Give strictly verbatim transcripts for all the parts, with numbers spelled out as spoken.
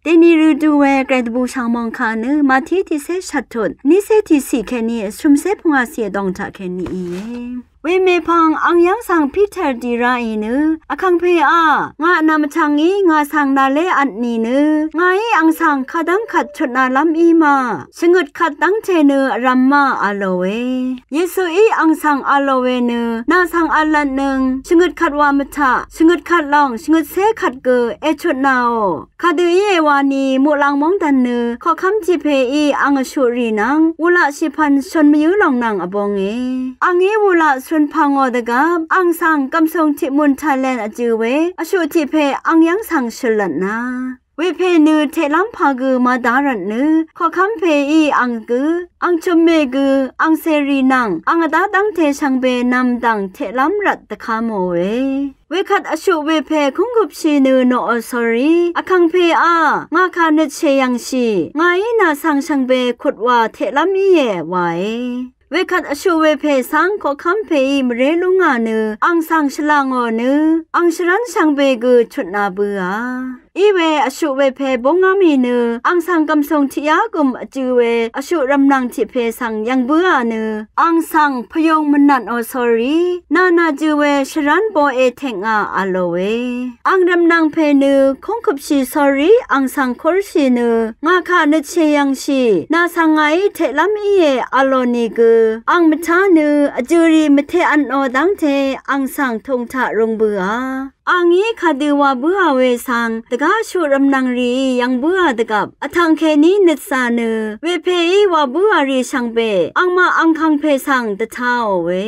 Dèni rø du we Gvray dvbùshv̀ng mòngkà nø Màtí tiqcé shvttut, nícé tiqciq kèní, shø̀mcé pungwàciq vdòng taq kèní íe. Wemèpv̀ng ang yv́ng svng Piter dì ráì nø, Vkàngpè a, ngà vnvm vchv̀ngí ngà svng nàlé vtnì nø, ngàí ang svng kadv́ng kvt chutnalv́m í ma, shvngøt kvt dv́ngte nø vrv̄m ma a lòe. Yesuí ang svng a lò we nø, nà svng v̄l lvtnøng, shvngøt kvt wa mvtaq, shvngøt kvt lòng, shvngøtcé kvt gø èchutnàò. Kadø íe wani muqlàng móngdàn nø koqkv́m tiq pèí ang vshuq rì nvng wulaq shìpvn shun mvyǿ lòng nvng vbonge. Angí wulaq shun pvngò dvgvp ang svng gv̀msùng tiqmùn talen vjø̄ we vshuq tiq pè ang yv́ng svng shø̀l lvtna, wepè nø teqlv́m pà gø màda rvtnø, koqkv́m pèí ang gø, ang chø̀mmè gø, ang cèrì nvng ang vdá dv́ngte shvngbe nv̀mdv̀ng teqlv́m rvt dvka mòe. Wekvt vshuq wepè kúnggupshì nø noqò sórí, Vkàngpè a, ngà kà nøtshè yv̀ngshì, ngàí nà svng shvngbe kutwa teqlv́m íe wae. Wekvt vshuq wepè svng koqkv́m pèí mvré lúngà nø, ang svng shvlá ngò nø, ang shvrv́n shvngbe gø chutna bǿà. Iwe vshuq wepè búngá mì nø, ang svng gv̀msùng tiqyá gùm vjø̄ we vshuq rv̀mnv̀ng tiq pè svng yv̀ng bǿà nø, ang svng pvyung mvnvtò sórí, nà nà jø̄ we shvrv́n boe tekngà a lòe. Ang rv̀mnv̀ng pè nø kúngkøpshì sórí ang svng kúrshì nø, ngà kà nøtshè yv̀ngshì, nà svng ngàí teqlv́m íe a lò nìgø, ang mvtá nø vjø̄rì mvteq vtnò dv́ngte ang svng tūng taq rūng bǿà. Angí kadø wa bǿà we svng, dvgá vshuq rv̀mnv̀ng rìí yv̀ng bǿà dvgvp, vtv̀ng kèní nøtsa nø, wepèí wa bǿà rì shvngbe, angmaq angkàng pè svng dvtaòe.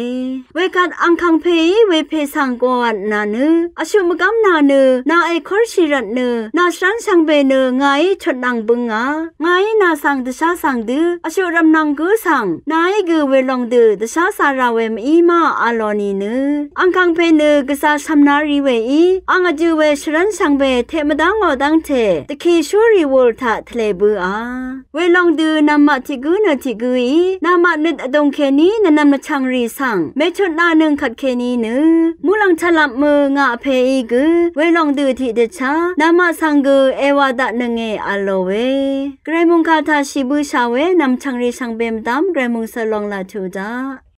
Wekvt angkàng pèí wepè svng gòvtnà nø, vshuq mvgv́mnà nø, nàe kúrshì rvtnø, nà shvrv́n shvngbe nø, ngàí chutnvng bǿngà, ngàí nà svng dvshá svng dø, vshuq rv̀mnv̀ng gǿ svng, nàí gø welòng dø, dvshá sa ra we mv-í ma a lò nìnø. Angkàng pè nø gvzà shv̀mna rì weí, ang vjø̄ we shvrv́n shvngbe teq mvdá ngò dv́ngte, dvkì shúrì wul taq tvlē bǿà. Welòng dø namaq tiq gǿ nø tiq gǿí, namaq nøt vdùng kèní nvnvm nvchv̀ng rì svng, mèchutnanøng kvt kèní nø, muqlàng tvlvp mø ngà pèí gø, welòng dø tiqdvchá, namaq svng gø èwà daqnønge a lòe. Gvray mòngkà taq shì bø̄shà we nv̀mchv̀ng rì shvngbe mvdv́m Gvray mòngsø long laq tuq daq.